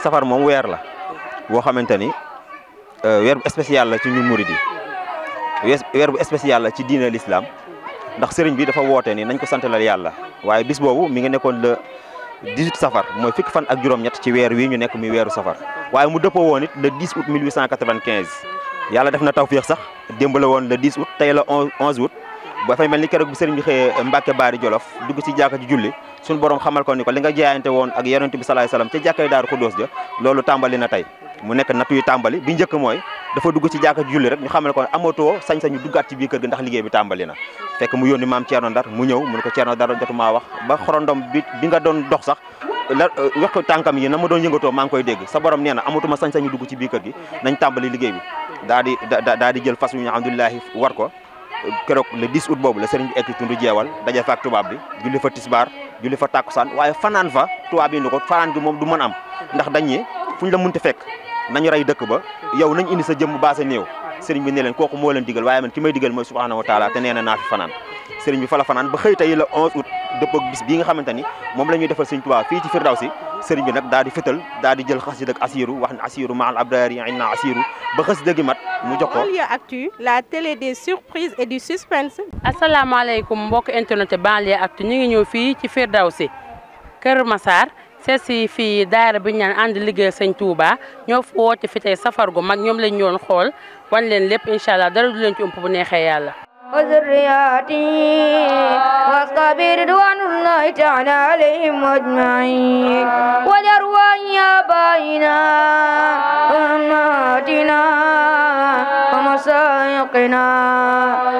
safar moom weer la boo xamante ni weer bu spécial la ci ñun murid yi weer bu spécial la ci diine l'islam ndax sëriñ bi dafa woote ni nañ ko santalal yàlla waaye bis boobu mi nga nekkoon le 18 safar mooy fukki fan ak juróom-ñett ci weer wi ñu nekk muy weeru safar waaye mu dëppoo woon it le 10 août 1895 yàlla def na tawféex sax démb la woon le 10 août tey la 11 août ba fay mel ni keroog bi sëriñ bi xëyee Mbàkke Baari Jolof dugg ci jàkka ji julli suñu borom xamal ko ni ko li nga jaayante woon ak yonent bi salaay salaam ca jàkkay Daaru Xuddoos ja loolu tàmbali na tey mu nekk nattu yu tàmbali bi njëkk mooy dafa dugg ci jàkka ji julli rek ñu xamal ko amatoo sañ-sañu duggaat ci biir kër ga ndax liggéey bi tàmbali na fekk mu yónni maam Thierno Ndar mu ñëw mu ne ko Thierno Ndar jotumaa wax ba xorondom bi nga doon dox sax la wax ko tànkam yi na ma doon yëngatoo maa ngi koy dégg sa borom nee na amatuma sañ-sañu dugg ci biir kër gi nañ tàmbali liggéey bi daa di jël fas yu alhamdulilahi war ko keroog le 10 août boobu la sëriñ bi egg tundu jeewal daje fa ak tubaab bi julli fa tisbaar julli fa tàkkusaan waaye fanaan fa tubaab yi ni ko fanaan gi moom du mën am ndax dañ ñi fu ñu la munti fekk nañu rey dëkk ba yow nañ indi sa jëmm baase néew sëriñ bi ne leen kooku moo leen digal waaye man ki may digal mooy subhanahu wa taala te nee na naa fi fanaan sëriñ bi fa la fanaan ba xëy tey la 11 août dëpp ak bis bii nga xamante ni moom la ñuy defal sëriñ Tuubaa fii ci Firdawsi sëriñ bi nag daal di fëtal daal di jël xasida ak asiru wax ne asiru maal abrari inna asiru ba xasida gi mat mu jox ko. Banlieue Actu, la télé des surprises et du suspense. asalaamaaleykum mbokk internet Banlieue Actu ñu ngi ñëw fii ci Firdawsi Kër Massar seet si fii daara bi ñu naan ànd liggéey sëñ Touba ñoo fi woote fi tey safar gu mag ñoom lañ ñoon xool wan leen lépp incha allah dara du leen ci ëmp bu neexee yàlla. وذرياتي واصطبر رضوان الله تعالى عليهم اجمعين ولارواح ابائنا وامهاتنا ومشايخنا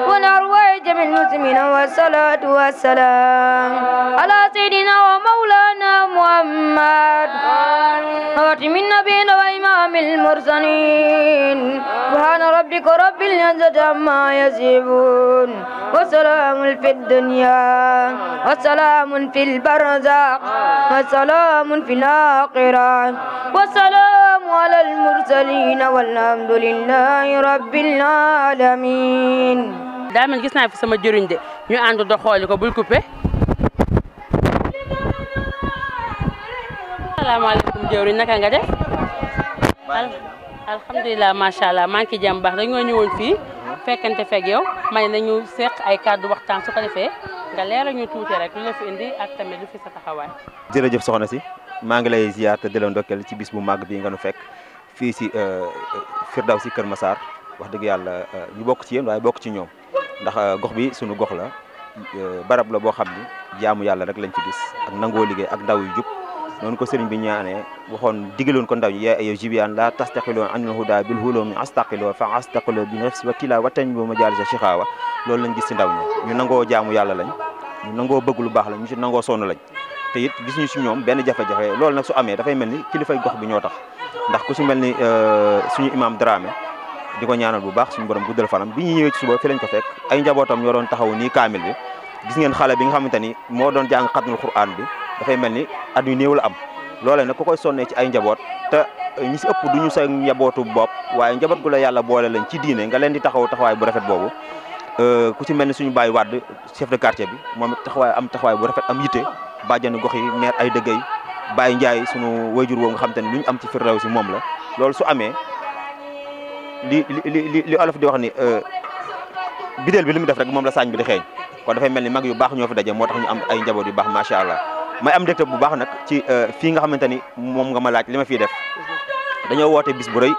ولارواح جميع المسلمين والصلاه والسلام على سيدنا ومولانا محمد خاتم النبيين وامام المرسلين سبحان ربك رب العزه عما يصفون وسلام في الدنيا وسلام في البرزخ وسلام في الآخرة وسلام على المرسلين والحمد لله رب العالمين. daa mel gis naa fi sama jëriñ de ñu ànd do xooli ko bul coupé. asalaamaaleykum jëwriñ naka nga def. alhamdulilah macha allah maa ngi ciy jàmm baax dañoo ñëwoon fii fekkante fekk yow may nañu seq ay kàddu waxtaan su ko defee nga leeral ñu tuuti rek lu la fi indi ak tamit lu fi sa taxawaay. jërëjëf soxna si maa ngi lay ziar te di la ndokkeel ci bis bu màgg bii nga nu fekk fii si Firdawsi Kër Massar wax dëgg yàlla ñu bokk ci yéen waaye bokk ci ñoom ndax gox bi sunu gox la barab la boo xam ni jaamu yàlla rek lañ ci gis ak nangoo liggéey ak ndaw yu jub noonu ko sëriñ bi ñaanee waxoon digaloon ko ndaw ñi yaa ayyuha jibyaan la tastaqiloon anil huda bil hulumi astaqilo fa astaqilo bi nafsi wa tila watañ bo ma jaal sa shixaawa loolu lañ gis ci ndaw ñi ñu nangoo jaamu yàlla lañ ñu nangoo bëgg lu baax lañ ñu ci nangoo sonn lañ te it gis ñu ci ñoom benn jafe-jafe loolu nag su amee dafay mel ni kilifay gox bi ñoo tax ndax ku ci mel ni suñu imam Dramé di ko ñaanal bu baax suñu borom guddal fanam bi ñu ñëwee ci suba fi lañ ko fekk ay njabootam ñoo doon taxaw nii kaamil bi gis ngeen xale bi nga xamante ni moo doon jàng xatmul Qur'an bi dafay mel ni at yu néew la am loolee nag ku koy sonnee ci ay njaboot te ñi si ëpp du ñu sa njabootu bopp waaye njaboot gu la yàlla boole lañ ci diine nga leen di taxaw taxawaay bu rafet boobu ku ci mel ni suñu baay Wàdd chef de quartier bi moom it taxawaay bu rafet am yitte bàjjani gox yi maire ay dëggay Baye Ndiaye suñu wayjur woo nga xam te ne lu ñu am ci Firdawsi moom la loolu su amee li olof di wax ni bideel bi li mu def rek moom la saañ bi di xeeñ kon dafay mel ni mag yu baax ñoo fi daje moo tax ñu am ay njaboot yu baax macha allah may am ndégte bu baax nag ci fii nga xamante ni moom nga ma laaj li ma fiy def dañoo woote bis bu rëy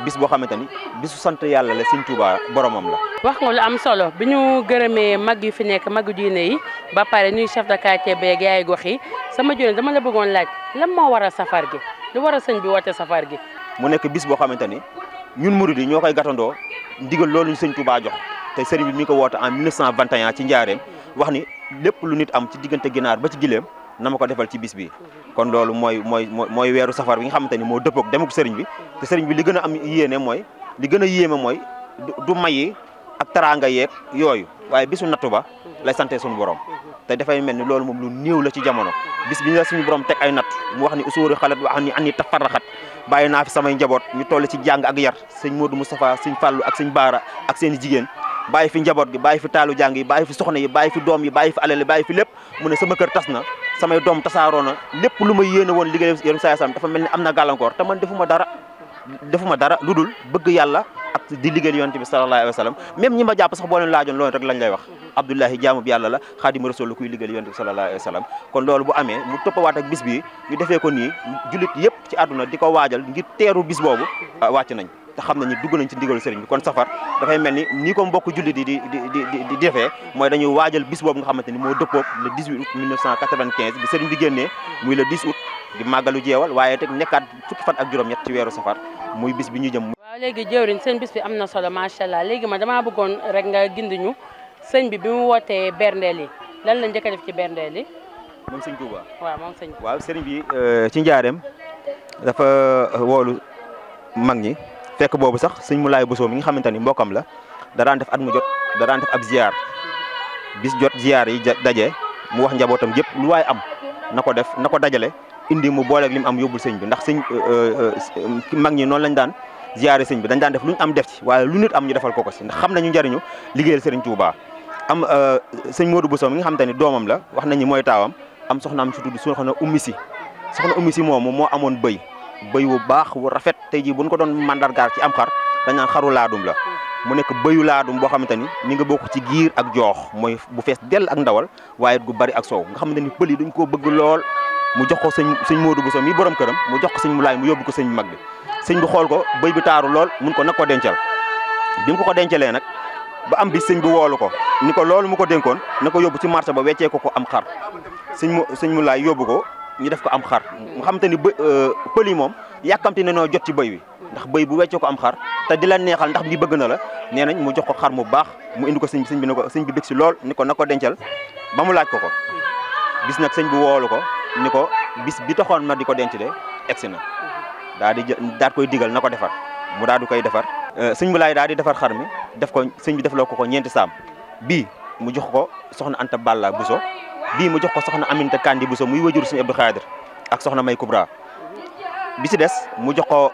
bis boo xamante ni bisu sant yàlla la Sëñ Tuubaa boromam la. wax nga lu am solo bi ñu gërëmee mag yu fi nekk magu diine yi ba pare nuy chef de quartier beeg yaay gox yi sama jone dama la bëggoon laaj lan moo waral safar gi lu waral sëñ bi woote safar gi. mu nekk bis boo xamante ni ñun murid yi ñoo koy gàttandoo ndigal loolu ñu Sëñ Tuubaa jox te sëriñ bi mi ngi ko woote en 1921 ci njaareem wax ni lépp lu nit am ci diggante ginaar ba ci gileem na ma ko defal ci bis bi kon loolu mooy weeru safar bi nga xamante ni moo dëppoog demuk sëriñ bi te sëriñ bi li gën a am yéene mooy li gën a yéeme mooy du mayi ak taraanga yeeg yooyu waaye bisu nattu ba lay sante suñu borom te dafay mel ni loolu moom lu néew la ci jamono bis bi la suñu borom teg ay natt mu wax ni usuuri xalat wa ani tafarraxat bàyyi naa fi samay njaboot ñu toll ci jàng ak yar sëñ Modou Moustapha sëñ Fallou ak sëñ Baara ak seen i jigéen bàyyi fi njaboot gi bàyyi fi taalu jàng yi bàyyi fi soxna yi bàyyi fi doom yi bàyyi fi alal yi bàyyi fi lépp mu ne sama kër tas na samay doom tasaaroo na lépp lu ma yéene woon liggéey yéen saa sam dafa mel ni am na gàllankoor te man defuma dara lu dul bëgg yàlla ak di liggéeyal yonent bi sallallahu alayhi wa sallam même ñi ma jàpp sax boo leen laajoon loolu rek lañ lay wax Abdullahi jaamu bi yàlla la xaadimu rasul la kuy liggéeyal yonent bi sallallahu alayhi wa sallam kon loolu bu amee mu toppawaat ak bis bi ñu defee ko nii jullit yëpp ci àdduna di ko waajal ngir teeru bis boobu wàcc nañ te xam nañu dugg nañ ci ndigalu sëriñ bi kon safar dafay mel ni ko mbokk jullit yi di defee mooy dañuy waajal bis boobu nga xamante ni moo dëppoog le 18 août 1995 bi sëriñ bi génnee muy le 10 août di màggalu jeewal waaye teg nekkaat fukki fan ak juróom-ñett ci weeru safar muy bis bi ñu jëm. waaw léegi jëwriñ seen bis bi am na solo macha allah léegi ma damaa bëggoon rek nga gindi ñu sëñ bi mu wootee berndeel yi lan la njëkk a def ci berndeel yi. moom sëñ Touba. waaw moom sëñ waaw sëriñ bi ci njaareem dafa woolu mag ñi fekk boobu sax sëñ Moulay Bousso mi nga xamante ni mbokkam la da daan def at mu jot da daan def ab ziar bis jot ziar yi daje mu wax njabootam yëpp lu waay am na ko def na ko dajale indi mu booleeg li mu am yóbbul sëñ bi ndax sëñ mag ñi noonu lañ daan ziare sëñ bi dañ daan def lu ñu am def ci waaye lu nit am ñu defal ko ko si ndax xam nañu njariñu liggéeyal sëriñ Touba am sëñ Modou Bousso mi nga xamante ni doomam la wax nañu mooy taawam am soxnaam su tudd soxna Ummi Si soxna Ummi Si moomu moo amoon bëy wu baax wu rafet tey jii buñ ko doon mandargaar ci am xar dañ naan xaru laadum la mu nekk bëyu laadum boo xamante ni mi nga bokk ci giir ak joox mooy bu fees dell ak ndawal waaye gu bari ak soow nga xamante ni pël yi dañ koo bëgg lool mu jox ko sëñ Modou Bousso mi borom këram mu jox ko sëñ Moulay mu yóbbu ko sëñ mag bi sëñ bi xool ko bëy bi taaru lool mun ko nag ko dencal bi mu ko dencalee nag ba am bi sëñ bi woolu ko ni ko loolu mu ko dénkoon na ko yóbbu ci marché ba weccee ko am xar sëñ Moulay yóbbu ko ñu def ko am xar nga xamante ni pël yi moom yàkkamti ne noo jot ci bëy wi ndax bëy bu weccee ko am xar te di la neexal ndax bi bëgg na la nee nañ mu jox ko xar mu baax mu indi ko sëñ bi ne ko sëñ bi bëgg si lool ni ko na ko dencal ba mu laaj ko bis nag sëñ bi woolu ko ni ko bis bi taxoon ma di ko denc de egsi na daal koy digal na ko defar mu daal di koy defar sëñ Moulay daal di defar xar mi def ko sëñ bi defloo ko ñeenti saam bii mu jox ko soxna Anta Balla Bousso bii mu jox ko soxna Aminta Kandi Bousso muy wajur sëñ Abdou Khadir ak soxna May Kubra bi si des mu jox ko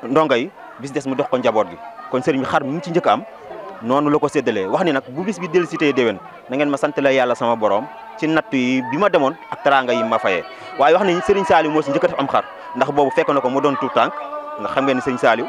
ndongo yi bi si des mu jox ko njaboot gi kon sëriñ bi xar mi mu ci njëkk am noonu la ko séddalee wax ni nag bu bis bi dellu si tey déwén na ngeen ma sant la yàlla sama borom ci nattu yi bi ma demoon ak teraanga yi ma fayee waaye wax nañ sëriñ Saliou moo si njëkk a def am xar ndax boobu fekk na ko mu doon tout tànk nga xam ngeen ne sëriñ Saliou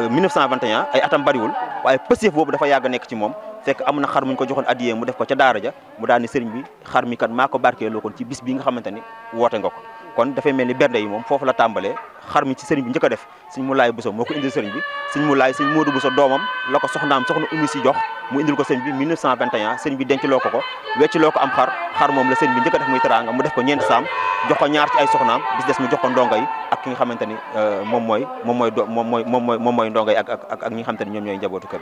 1921 ay atam bariwul waaye pësif boobu dafa yàgg nekk ci moom fekk am na xar muñ ko joxoon addiyee mu def ko ca daara ja mu daal ni sëriñ bi xar mi kat maa ko barkeeloo kon ci bis bi nga xamante ni woote nga ko kon dafay mel ni bernde yi moom foofu la tàmbalee xar mi ci sëriñ bi njëkk a def sëñ Moulay Bousso moo ko indil sëriñ bi sëñ Moulay sëñ Modou Bousso doomam la ko soxna Oumy si jox mu indil ko sëriñ bi 1921 sëriñ bi denc loo ko wecc loo ko am xar moom la sëriñ bi njëkk a def muy teraanga mu def ko ñeenti saam jox ko ñaar ci ay soxnaam bis des mu jox ko ndongo yi ak ki nga xamante ni moom mooy ndongo yi ak ñi nga xamante ni ñoom ñooy njabootu kër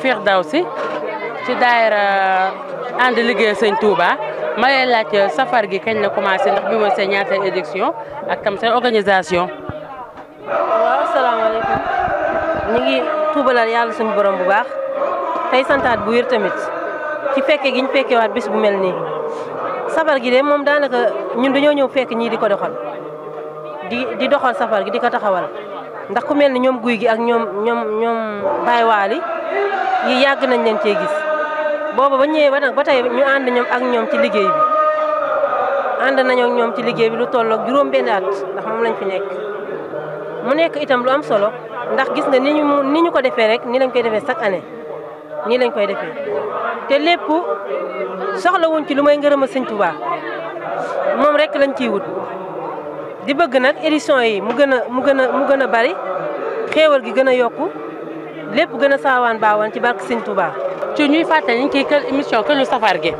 Firdawsi ci daayira ànd liggéey sëñ Touba ma lay laaj safar gi kañ la commencé ndax bi mooy seen ñaata édition ak tam seen organisation. waaw asalaamaaleykum ñu ngi tuubalal yàlla suñu borom bu baax tey santaat bu wér tamit ci fekke gi ñu fekkewaat bis bu mel nii safar gi de moom daanaka ñun dañoo ñëw fekk ñii di ko doxal di doxal safar gi di ko taxawal ndax ku mel ni ñoom guy gi ak ñoom Baay Waali yi yàgg nañ leen cee gis booba ba ñëwee ba nag ba tey ñu ànd ak ñoom ci liggéey bi ànd nañoo ak ñoom ci liggéey bi lu tolloog juróom benn at ndax moom lañ fi nekk mu nekk itam lu am solo ndax gis nga ni ñu ko defee rek ni lañ koy defee chaque année nii lañ koy defee te lépp soxlawuñ ci lu may ngërëm a Sëñ Tuubaa moom rek lañ ciy wut di bëgg nag édition yi mu gën a bari xéewal gi gën a yokku lépp gën a saawaan baawaan ci barke Sëñ Tuubaa. ci ñuy fàttali ñu ngi ciy émission këlu safar gi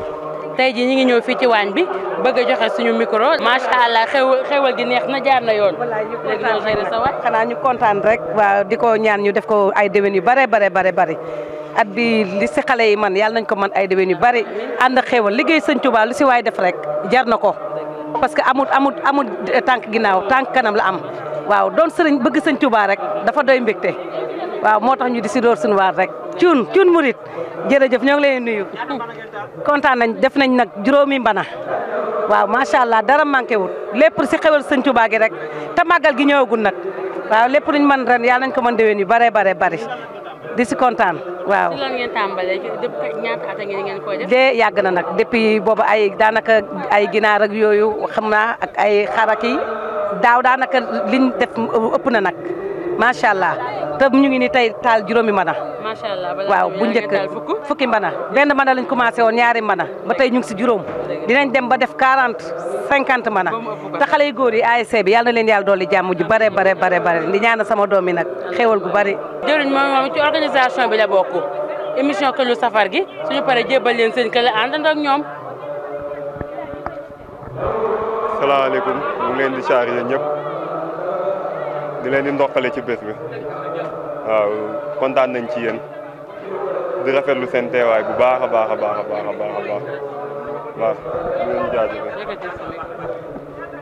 tey jii ñu ngi ñëw fii ci waañ bi bëgg a joxe suñu micro. macha allah xéewal gi neex na jaar na yoon. léegi ñoo géré sa waay. xanaa ñu kontaan rek waaw di ko ñaan ñu def ko ay déwén yu bare bari at bi li si xale yi man yàlla nañ ko mën ay déwén yu bari ànd ak xéewal liggéey Sëñ Tuubaa lu si waay def rek jar na ko parce que amul tànk ginnaaw tànk kanam la am waaw doon sëriñ bëgg Sëñ Tuubaa rek dafa doy mbégte waaw moo tax ñu di si door suñu waar rek cuun murit jërëjëf ñoo ngi leen nuyu kontaan nañ def nañ nag juróomi mbana waaw macha allah dara manqué wut lépp si xewal Sëñ Tuubaa gi rek te màggal gi ñëwagul nag waaw lépp luñ mën ren yàlla nañ ko mën déwén yu bare bari di si kontaan waaw. si lan ngeen tàmbalee depuis ñaata at ngeen koy def. de yàgg na nag depuis boobu daanaka ay ginaar ak yooyu xam naa ak ay xarak yi daaw daanaka liñ def ëpp na nag macha allah te ñu ngi ni tey taal juróomi mbana. macha allah waaw bu njëkk fukki mbana benn mbana lañ commencé woon ñaari mbana ba tey ñu ngi si juróom dinañ dem ba def 40-50 mbana te xale yu góor yi ASC bi yàlla na leen yàlla dolli jàmm ju bare di ñaanal sama doom yi nag xéewal gu bari. jëriñ moom ci organisation bi la bokk émission këlu safar gi suñu paree jébbal leen seen kële àndandoo ak ñoom. salaamaaleykum ñu ngi leen di saar yéen ñëpp di leen di ndokkale ci bés bi waaw kontaan nañ ci yéen di rafetlu seen teewaay bu baax a baax waaw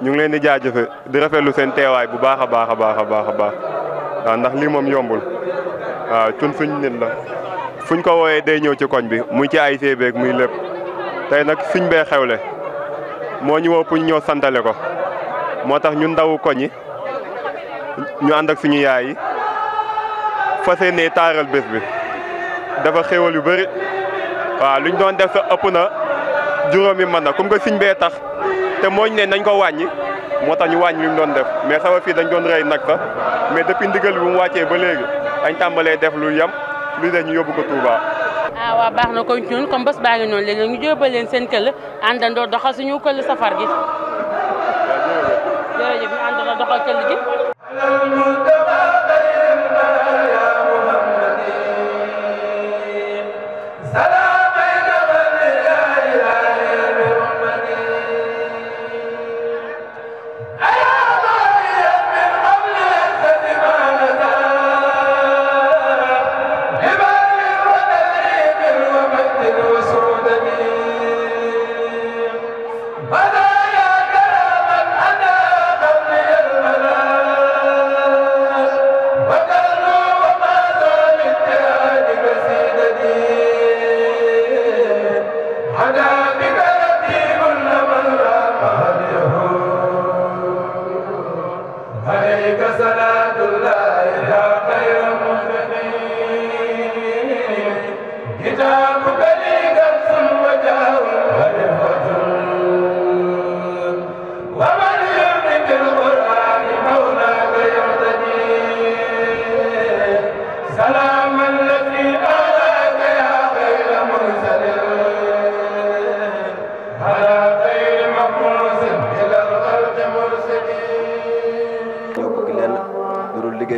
ñu ngi leen di jaajëfe di rafetlu seen teewaay bu baax a baax waaw ndax lii moom yombul waaw cun suñ nit la fuñ ko wooyee day ñëw ci koñ bi muy ci ay beeg muy lépp tey nag suñ bee xewle moo ñu woo pour ñëw santale ko moo tax ñun ndawu koñ yi ñu ànd ak suñu yaay yi fas yéenee taaral bés bi dafa xéwal yu bëri waaw luñ doon def sa ëpp na juróomi mën na comme que siñ bee tax te mooñ ne nañ ko wàññi moo tax ñu wàññi li mu doon def mais sama fii dañ doon rey nag sax mais depuis ndigal bi bu mu wàccee ba léegi dañ tàmbalee def lu yem lu de ñu yóbbu ko Touba. ah waaw baax na ko ñun comme bés baa ngi noonu léegi ñu jóobal leen seen këll àndandoo doxal suñu këll safar gi. jërëjëf ñu àndandoo doxal këll gi.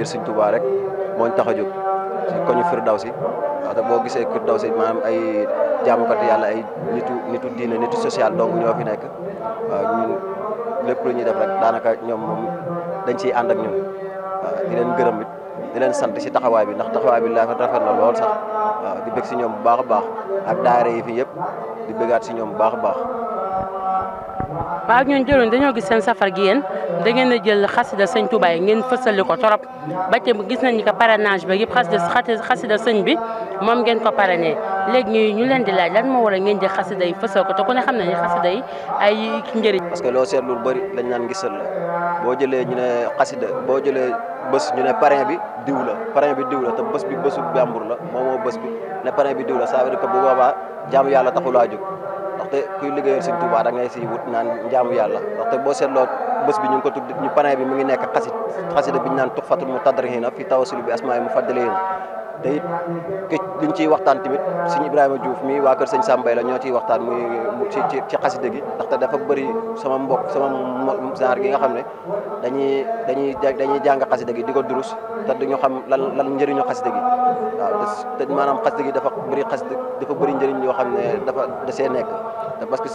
Sëñ Tuubaa rek moo ñu tax a jóg ci koñu Firdawsi wax boo gisee Firdawsi maanaam ay jaamukat yàlla ay nitu diine nitu social donc ñoo fi nekk waaw ñun lépp lu ñuy def rek daanaka ñoom moom dañ ciy ànd ak ñun waaw di leen gërëm it di leen sant si taxawaay bi ndax taxawaay bi rafet na lool sax waaw di bëgg si ñoom bu baax a baax ak daayira yi fi yëpp di bëggaat si ñoom bu baax a baax. waaw ak ñun jëloon dañoo gis seen safar gi yéen da ngeen a jël xasida sëñ Touba yi ngeen fësali ko torop ba ca gis nañ ni que parrainage ba yëpp xasida sëñ bi moom ngeen ko parrainé léegi ñu leen di laaj lan moo war a ngeen jël xasida yi fësal ko te ku ne xam nañu xasida yi ay njëriñ. parce que loo seetlu lu bëri lañ naan gisal la boo jëlee ñu ne xasida boo jëlee bés ñu ne parrain bi diw la te bés bi bésu jàmbur la moo bés bi ne parrain bi diw la ça veut dire que bu boobaa jaamu yàlla taxulaa jóg ndaxte kuy liggéeyal Sëñ Tuubaa da ngay siy wut naan jaamu yàlla ndaxte boo seetloo bés bi ñu ngi ko tudd ñu parrain bi mu ngi nekk xasida bi ñu naan tuxfatul mutadrihina fi tawassul bi asmaa mufaddalina te it liñ ciy waxtaan tamit Sëñ Ibrahima Diouf mi waa kër Sëñ Sambay la ñoo ciy waxtaan muy ci xasida gi ndaxte dafa bëri sama genre gi nga xam ne dañuy jàng xasida gi di ko durus te duñu xam lan njëriñu xasida gi waaw te maanaam xasida gi dafa bëri njëriñ yoo xam ne dafa dasee nekk te parce que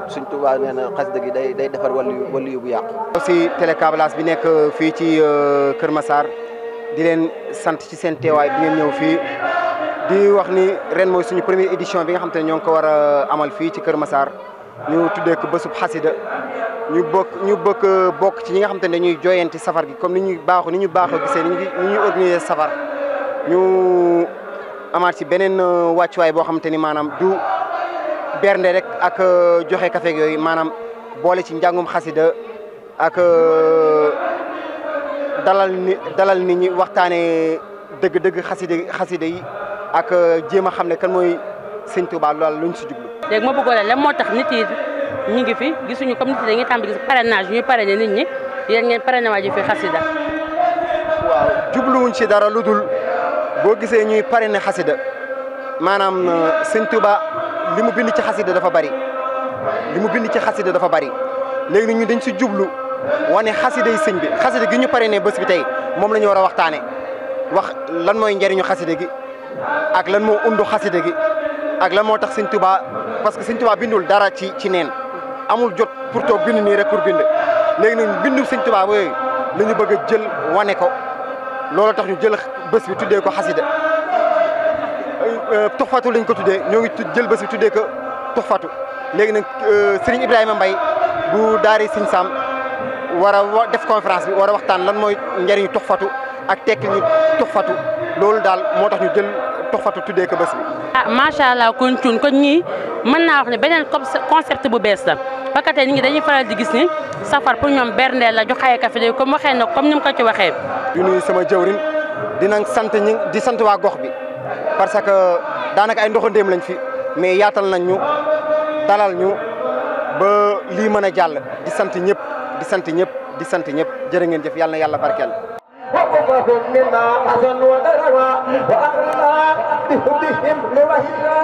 suñ Tuubaa nee na xasida gi day defar wàllu bu yàqu. aussi télécablage bi nekk fii ci Kër Massar di leen sant ci seen teewaay bi ngeen ñëw fii di wax ni ren mooy suñu première édition bi nga xam te ne ñoo ngi ko war a amal fii ci Kër Massar ñu tuddee ko bésub xasida ñu bokk ci ñi nga xam te ne dañuy jooyanti safar gi comme ni ñu baaxoo gisee ni ñuy organiser safar ñu amaat ci beneen wàccuwaay boo xam te ni maanaam du bernde rek ak joxe café yooyu maanaam boole ci njàngum xasida ak dalal nit ñi waxtaanee dëgg-dëgg xasida yi ak jéem a xam ne kan mooy Sëñ Tuubaa loolu luñ si jublu. léegi ma bëggoon lan moo tax nit yi ñu ngi fi gisuñu comme nit yi dañuy tàmbali gis parrainage ñuy parrainé nit ñi yéen ngeen parrainé waa ji fi xasida. waaw jubluwuñ ci dara lu dul boo gisee ñuy parrainé xasida maanaam Sëñ Tuubaa li mu bind ci xasida dafa bari léegi nit ñi dañ si jublu wane xasida yi sëñ bi xasida gi ñu parrainé bés bi tey moom la ñu war a waxtaane wax lan mooy njëriñu xasida gi ak lan moo undu xasida gi ak lan moo tax Sëñ Tuubaa parce que Sëñ Tuubaa bindul dara ci neen amul jot pour toog bind nii rek pour bind léegi nag bindu Sëñ Tuubaa booyu la ñu bëgg a jël wane ko loolu tax ñu jël bés bi tuddee ko xasida tuxfatu lañ ko tuddee ñoo ngi jël bés bi tuddee ko tuxfatu léegi nag Serigne Ibrahima Mbaye bu daari Sëñ Sam war a def conférence bi war a waxtaan lan mooy njëriñu tuxfatu ak tekki ñu tuxfatu loolu daal moo tax ñu jël tuxfatu tuddee ko bés bi. ah macha allah kon ñii mën naa wax ne beneen concept bu bees la parce que tey nit ñi dañuy faral di gis ni safar pour ñoom berndeel la jox ay café de comme waxee na comme ni mu ko ci waxee. yu nuyu sama jëwrin dinañ sant di sant waa gox bi parce que daanaka ay ndoxandéem lañ fi mais yaatal nañ ñu dalal ñu ba lii mën a jàll di sant ñëpp di sant ñëpp di sant ñëpp jërë ngeen jëf yàlla na yàlla barkeel. وقفهم منا حسن ودروا وأغرنا بحبهم لوهنا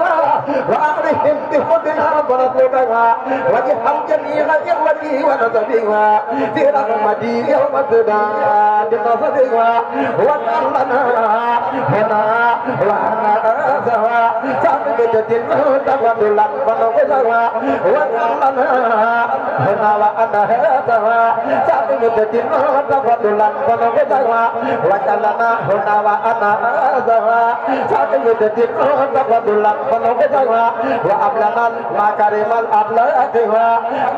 وأغرهم بحبنا ونطلبها وجه الجميع إخوتي ونسبها في رحمتي يوم الزداد نصبها وجعلنا هنا وهنا سوا سابقة تفضلا ونقصها وجعلنا هنا وهنا سوا سابقة تفضلا ونقصها وجعلنا هنا وأنا أزها ساتمدة تفضلا فنقصها وأبلغ المكارم الأخلاق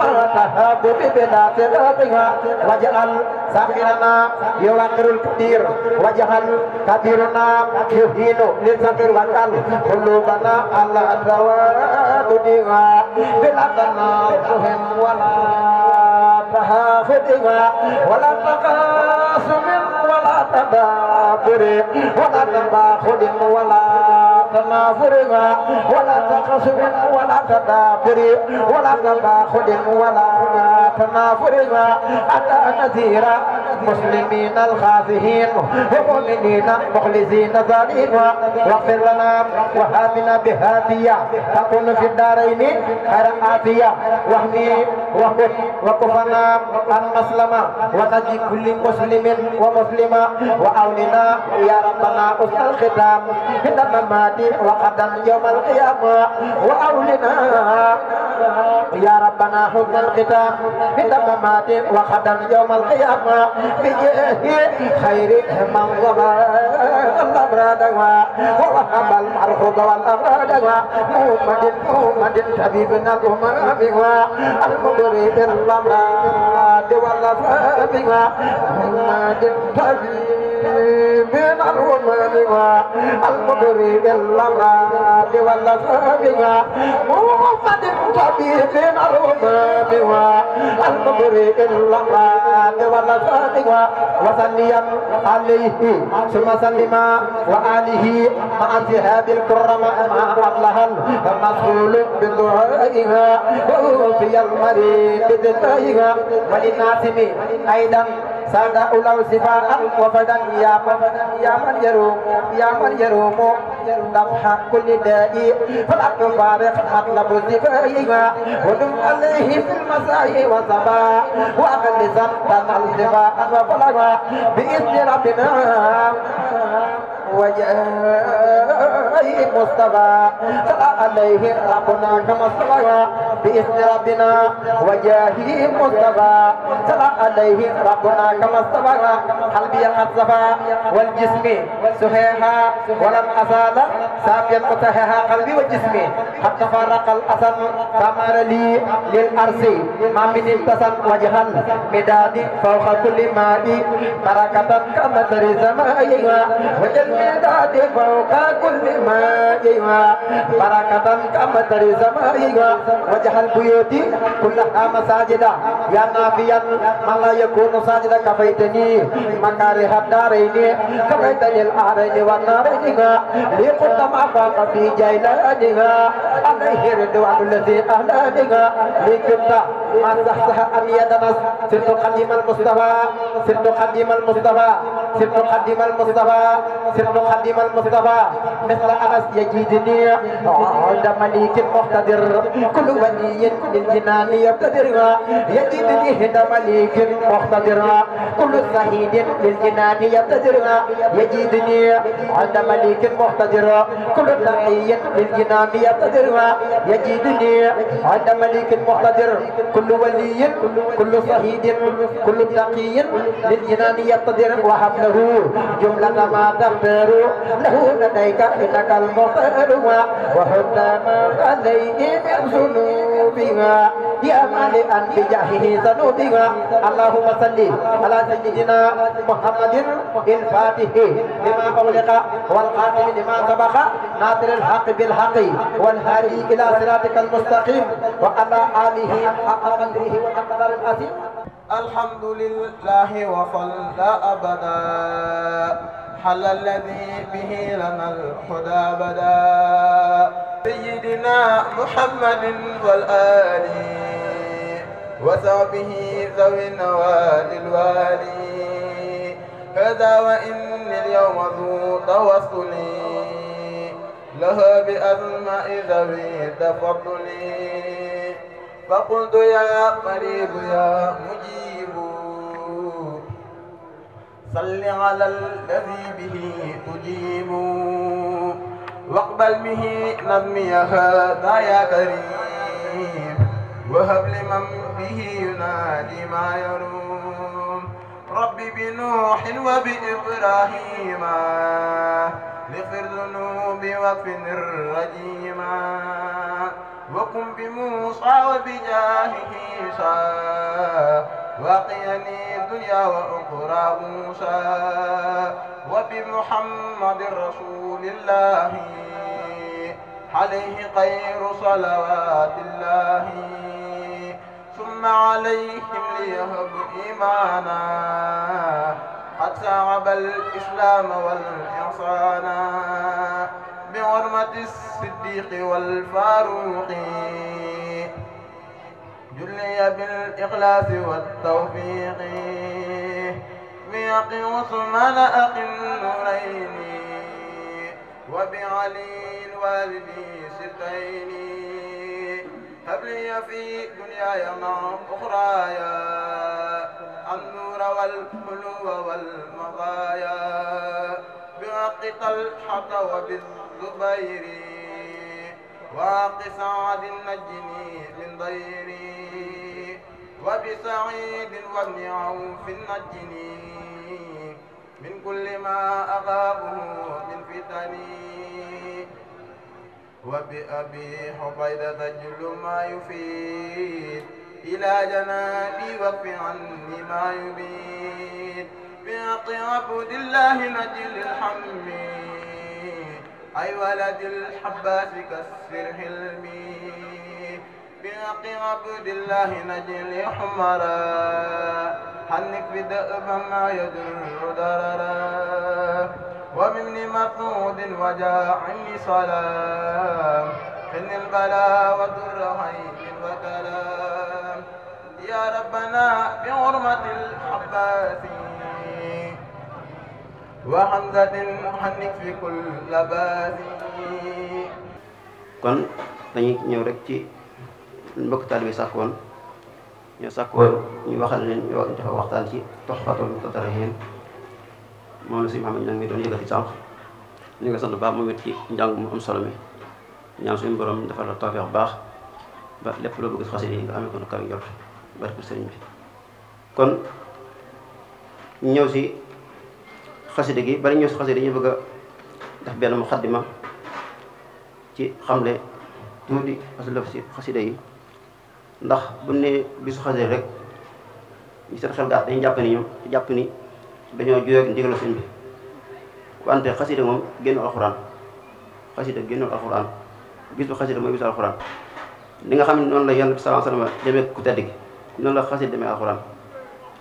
ما تهاب ببناتها وجعل ساخرنا يوقر الكبير وجعل كبيرنا يهين للصغير وجعل قلوبنا على توادها بلا تناصهم ولا تحافظها ولا تقاسم ولا تدابر ولا تباخد ولا تنافر ولا تقسم ولا تدابر ولا تباخد ولا تنافر حتى نذير مسلمين الخاسئين ومؤمنين مخلصين ظالمين واغفر لنا وهابنا بهاتية تكون في الدارين خير عافية واهمي وكفنا عن مسلمة ونجي كل مسلم ومسلمة وأولنا يا ربنا حسن الختام عند الممات وغدا يوم القيامة وأولنا يا ربنا حسن الختام عند الممات وغدا يوم القيامة بجاه خير من ظبا الأمراض ووهب المرحوب والأمراض محمد حبيبنا الأمام المبرئ الأمراض والأفراد محمد حبيبنا الأمام المبرئ الأمراض والأفراد محمد حبيبنا الأمام المبرئ الأمراض والأفراد وصليا عليه ثم سلما وآله مع أصحاب الكرماء والله المسؤول بدعائها وفي المريض بدعائها وللناسم أيضا سادة أولو صفاء وفدا يا من يروم دفع كل داء فلا تفارق مطلب صفائها ودم عليه في المساء والصباح وأقل سنة الصفاء وفلها بإذن ربنا وجاء مصطفى صلى عليه ربنا كما صلى بإذن ربنا وجاء مصطفى صلى عليه ربنا كما صلى قلبي قد صفى والجسم سهيها ولم أزال سافيا متهها قلبي وجسمي حتى فرق الأسن كمال لي للأرض ما من انتصن وجها مداد فوق كل ماء بركة كما تري زمائها وجل مداد فوق كل ماء بركة كما تري زمائها وجه البيوت كلها مساجدا يا نافيا ما لا يكون ساجدا كفيتني مكاره الدارين كفيتني الأهرين والنارين لقد ما فاق في جيلانها عليه رضوان الذي أهلانها لكنت ما صحصح أن يدنس سرت قديم المصطفى سرت قديم المصطفى سرت قديم المصطفى سرت قديم المصطفى مثل أنس يجيدني عند مليك مقتدر كل ولي للجنان يقتدرها يجيدني عند مليك مقتدر كل شهيد للجنان يقتدرها يجيدني عند مليك مقتدر كل تقي للجنان يقتدرها يجيدني عند مليك مقتدر كل ولي كل شهيد كل تقي للجنان يقتدر وهب له جملة ما تختار له لديك إنك المختار وحتى ما عليه من ذنوبها يا مالئا بجاهه ذنوبها اللهم صل على سيدنا محمد الفاتح لما أغلق والقاتل لما سبق ناصر الحق بالحق والهادي إلى صراطك المستقيم وعلى آله حق قدره وقدر العظيم الحمد لله وصلى أبدا حل الذي به لنا الهدى بدا سيدنا سيدنا محمد والآل وصحبه ذوي النوال الوالي هذا وإن اليوم ذو توصل لها بأسماء ذوي تفضل فقلت يا قريب يا مجيب صل على الذي به تجيب واقبل به نظمي هذا يا كريم وهب لمن به ينادي ما يروم ربي بنوح وبإبراهيم لغفر ذنوبي واكفن الرجيما وقم بموسى وبجاهه واقيني الدنيا وأخرى موسى وبمحمد رسول الله عليه خير صلوات الله ثم عليهم ليهب إيمانا قد ساعب الإسلام والإحسان بحرمة الصديق والفاروق جلي بالإخلاص والتوفيق بحق عثمان أخي النورين وبعلي الوالدي ستين هب لي في دنياي مع أخرايا النور والحلو والمضايا بحق طلحة وبالزبير وحق سعد نجني من ضيري وبسعيد وابن عوف نجني من كل ما أخافه من فتني وبأبي حبيدة جل ما يفيد إلى جنابي واكف عني ما يبيد بحق عبد الله نجل الحم أي ولد الحباس كسر حلمي بحق عبد الله نجل حمرا حنك بدأب ما يدر دررا ومن مسعود وجاعني صلاة حن البلاء ودر عين وكلام يا ربنا بحرمة الحباس وحمزة حنك في كل لباس. kon dañuy ñëw rek ci mbokk taalibe sàkkoon ñu sàkkoon ñu waxal leen ñu dafa waxtaan ci Tuhfatul Mutatarrihin moom la si Mouhamed ña ngi doon yëgati sànq ñu ngi sant baax moom it ci njàng mu am solo mi ñaan suñu borom defal la tawfeex bu baax ba lépp loo bëgg si xasida yi nga amee ko nu kaw njort barke sëriñ bi. kon ñëw si xasida gi bari ñëw si xasida yi ñu bëgg a def benn muxaddima ci xamle tuuti aslëf si xasida yi ndax bu ne bisu xasida rek ñu seen xel gàtt dañu jàpp ni dañoo juyoo ak ndigalu sëñ bi wante xasida moom génnul alxuraan bis bu xasida mooy bisu alxuraan li nga xam ne noonu la Yonent bi sallallahu alayhi wasallam demee ku tedd gi noonu la xasida demee alxuraan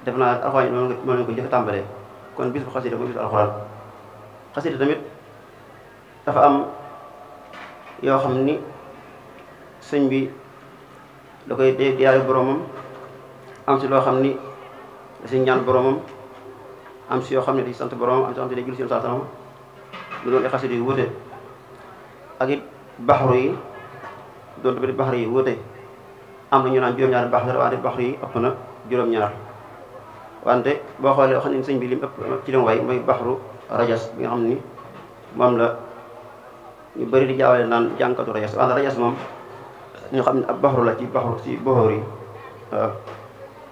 def naa alxuraan yi moom lañ ko njëkk a tàmbalee kon bis bu xasida mooy bisu alxuraan xasida tamit dafa am yoo xam ni sëñ bi da koy diyaayu boromam am si loo xam ni da si ñaan boromam am si yoo xam ne di sant boromam am si yoo xam ne day julli si sallallahu alayhi wasallam lu doon ay xasida yu wute ak it baxru yi doon tamit baxru yi wute am na ñu naan juróom-ñaari baxru la wante baxru yi ëpp na juróom-ñaar wante boo xoolee wax nañ sëñ bi lim ëpp ci lim way mooy baxru rajas bi nga xam ni moom la ñu bëri di jaawale naan jànkatu rajas wante rajas moom ñu xam ne ab baxru la ci boxoor yi waaw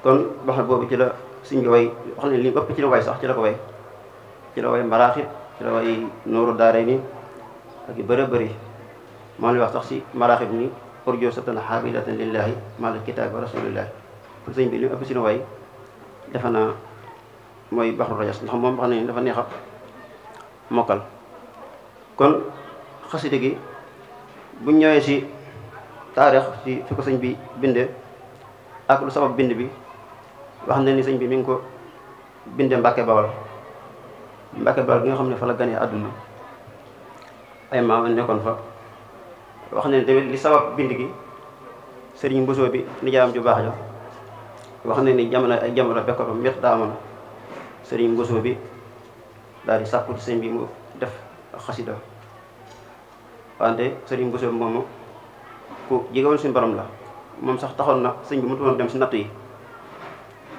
kon baxru boobu ci la sëñ bi way wax ne lim ëpp ci la way sax ci la ko way ci la way maraaxib ci la way nooru daare ni ak yu bëri bëri moom la wax sax si maraaxib ni urjo satan xaabilatan lillahi maal kitaab wa rasulillahi kon sëñ bi lim ëpp ci la way defe naa mooy baxru rajas ndax moom wax nañu dafa neex a mokkal kon xasida gi bu ñëwee si taarix si fi ko sëñ bi bindee ak lu sabab bind bi wax na ni sëñ bi mi ngi ko bindee Mbàkke Bawal bi nga xam ne fa la ganee àdduna ay maam nekkoon fa wax ne tamit li sabab bind gi sëriñ Mbusoo bi nijaayam ju baax ja wax ne ni ay jamono bekko ba mbett daa amoon sëriñ Mbusoo bi daal di sàkku ci sëñ bi mu def xasida wante sëriñ Mbusoo bi moomu ku jegewoon suñu borom la moom sax taxoon na sëñ bi mënut woon dem si natt yi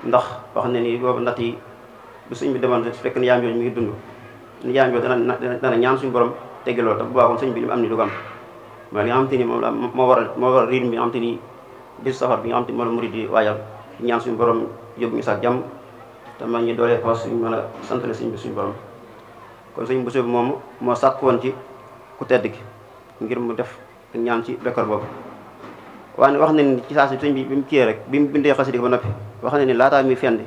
ndax wax ne ni boobu natt yi bu sëñ bi demoon fekk ni yaam yooyu mi ngi dund ni yaam yooyu dana ñaan suñu borom teggi loolu te bu baaxoon sëñ bi li mu am ni du ko am mooy li nga xamante ni moom la moo waral riir bi nga xamante ni bisu safar bi nga xamante ni moom la murid di waajal ñaan suñu borom yóbbu ñu sax jàmm te mag ñi doolee poos suñu mën a santale sëñ bi suñu borom kon sëñ Bousso bi moomu moo sàkk woon ci ku tedd gi ngir mu def ñaan ci bekkoor boobu waaye wax na ni ci saa si sëñ bi mu kiyee rek bi mu bindee xasida ba noppi wax na ni laataa muy fendi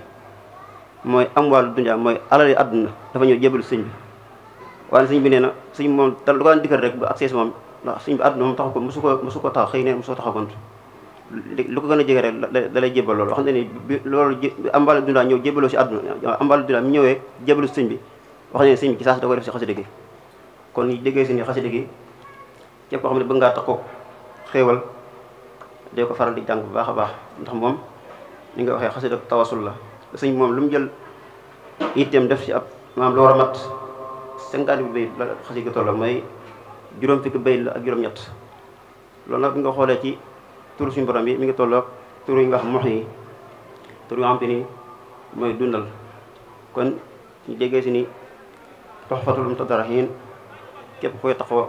mooy am wàllu dunyaa mooy alali àdduna dafa ñëw jébalu sëñ bi waaye sëñ bi nee na sëñ moom da ko daan dikkal rek bu accès moom ndax sëñ bi àdduna moom taxu ko mosu ko tax xëy ne mosoo taxagoon lu ko gën a jege rek da lay jébal loolu wax na ni loolu am wàllu dunyaa ñëw jébaloo si àdduna am wàllu dunyaa mu ñëwee jébalu sëñ bi wax na ni sëñ bi ci saa si da koy def si xasida gi kon ñu déggee si ni xasida gi képp koo xam ne bëgg ngaa tax ko xéewal dee ko faral di jàng bu baax a baax ndax moom ni nga waxee xasida tawasul la sëñ moom lu mu jël itteem def ci ab maanaam lu war a mat 50 bi bayit la xasida gi tolloo mooy juróom fukki bayit la ak juróom-ñett loolu nag bi nga xoolee ci turu suñu borom bi mi ngi tolloo turu yi nga wax mox yi turu yoo xam te ni mooy dundal kon ñu déggee si ni Tuhfatul Mutadarrihin képp koy taxaw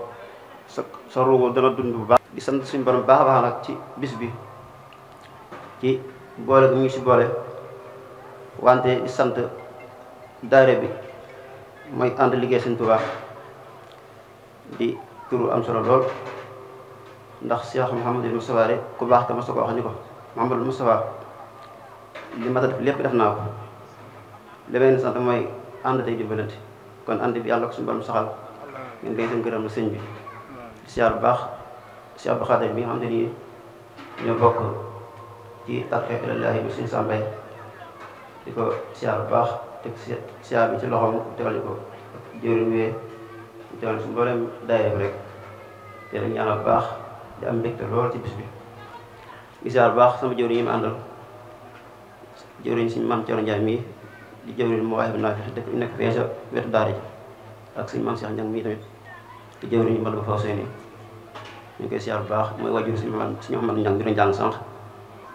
sa ruugu dana dund bu baax di sant suñu borom baax a baax nag ci bis bi ci boole gi mu ngi si boole wante di sant daayira bi mooy ànd liggéey Sëñ Tuubaa di turu am solo lool ndax Cheikh Mouhamadou Moustapha rek ku baax ka ma sa ko wax ni ko Mouhamadou Moustapha li ma def lépp def naa ko li may sant mooy ànd tey dimbalante kon ànd bi yàlla ko suñu borom saxal ngeen koy seen gërëm la sëñ bi di siyaar bu baax Cheikh Abdou Khadir bi nga xam ne nii ñoo bokk ci tarxe ilallaahi bi suñu sàmbay di ko siyaar bu baax teg siyaar bi ci loxoom tegal ñu ko jëwriñ wee tegal su mboolem daayira bi rek te la ñaanal bu baax di am mbégte lool ci bis bi di siyaar bu baax sama jëwriñ yi ma àndal jëwriñ suñu maam Thierno Ndiaye mii di jëwriñ mu waaye bi naa fi nekk fee sa wetu daara ji ak suñu maam Cheikh Ndiang mii tamit di jëwriñ mbal ba faw seeni ñu koy siyaar bu baax mooy wajur suñu Mouhamadou Ndiang di doon jàng sànq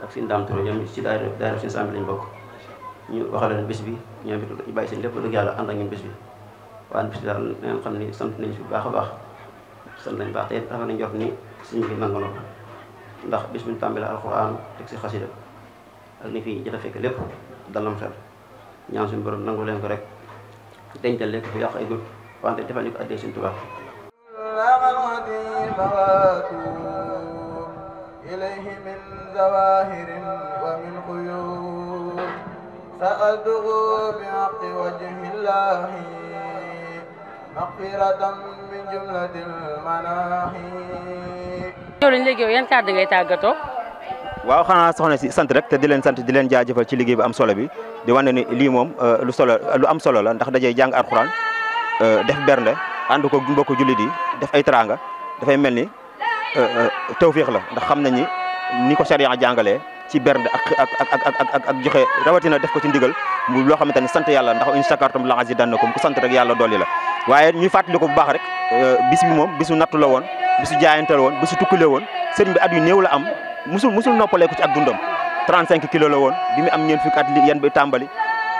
ak suñu daam turo ñoom ci daayira suñu sàmbi lañ bokk ñu waxal leen bis bi ñoom it ñu bàyyi seen lépp dëgg yàlla ànd ak ñun bis bi waaye bis bi daal ngeen xam ni sant nañ fi bu baax a baax sant nañ baax te dafa nañ jot ni suñu bi nangu na ko ndax bis bi ñu tàmbale alxuraan teg si xasida ak ni fii jot a fekk lépp dalam xel ñaan suñu borom nangu leen ko rek dencal leen ko fi yàq ay gut wante defal ñu ko addee suñu Tuubaa إليه من زواهر ومن خيوط سألته بحق وجه الله مغفرة من جملة المناهي. jërëjëf léegi yow yan kàddu ngay tàggatoo. waaw xanaa soxna si sant rek te di leen sant di leen jaajëfal ci liggéey bu am solo bi di wane ni lii moom lu am solo la ndax dajee jàng alxuraan def bernde ànd ko mbokku jullit yi def ay teraanga dafay mel ni tawfiix la ndax xam nañ ni ko sharia jàngalee ci bernde ak joxe rawatina def ko ci ndigal mu loo xamante ni sant yàlla ndax in shakartum la azidannakum ku sant rek yàlla dolli la waaye ñuy fàttali ko bu baax rek bis bi moom bisu nattu la woon bisu jaayante la woon bisu tukkale woon sëriñ bi at yu néew la am musul noppalee ko ci ak dundam 35 kilos la woon bi mu am ñeent fukki at yan bi tàmbali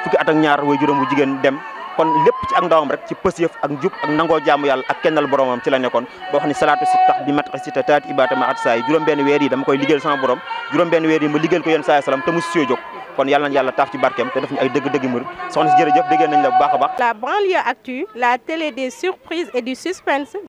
fukki at ak ñaar way juróom bu jigéen dem kon lépp ci ak ndawam rek ci pësiyëf ak njub ak nangoo jaamu yàlla ak kennal boromam ci la nekkoon boo xam ne salaatu si tax bi mat si taat ibaatama at saa yi juróom-benn weer yi dama koy liggéeyal sama borom juróom-benn weer yi ma liggéeyal ko yéen saa salaam te mu sio jóg kon yàlla na yàlla taaf ci barkeem te def ñu ay dëgg-dëgg murid soxna si jërëjëf déggee nañ la bu baax a baax. La banlieue actu, la télé des surprises et du suspense.